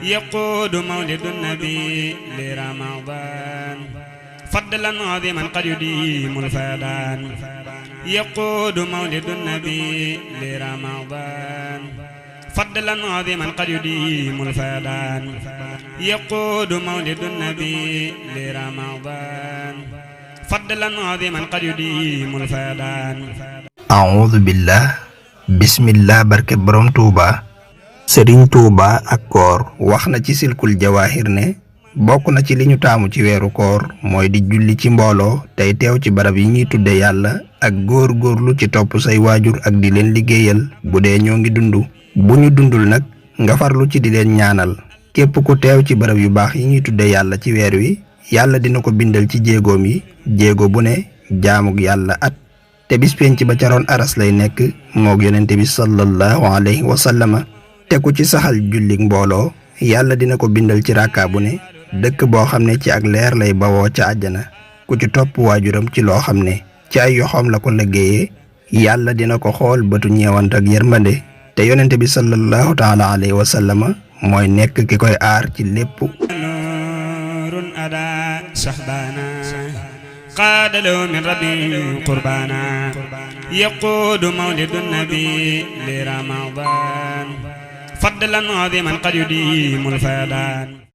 يقود مولد النبي لرمضان فضلا عظيما قد يديم الفيضان يقود مولد النبي لرمضان فضلا عظيما قد يديم الفيضان يقود مولد النبي لرمضان فضلا عظيما قد يديم الفيضان أعوذ بالله بسم الله barke borom Touba Serigne Touba ak koor wax na ci silkul jawahir ne bokk na ci li ñu taamu ci weeru koor mooy di julli ci mbooloo tey teew ci barab yi ñuy tudde yàlla ak góor-góorlu ci topp say waajur ak di leen liggéeyal bu dee ñoo ngi dund bu ñu dundul nag nga farlu ci di leen ñaanal képp ku teew ci barab yu baax yi ñuy tudde yàlla ci weer wi yàlla dina ko bindal ci jéegoom yi jéego bu ne jaamug yàlla at te bis penc ba ca roon aras lay nekk moog yonente bi sallallahu alayhi wa sallama te ku ci saxal jullik mbooloo yàlla dina ko bindal ci rakka bu ne dëkk boo xam ne ci ak leer lay bawoo ca àjjana ku ci topp waajuram ci loo xam ne ci ay yoxoom la ko liggéeyee yàlla dina ko xool bëtu ñeewant ak yërmande te yonente bi sallallahu taala alayhi wa sallama mooy nekk ki koy aar ci lépp نور أدا شهبانا قاد له من ربي قربانا يقود مولد النبي لرمضان فضلا عظيما قد يديم الفيضان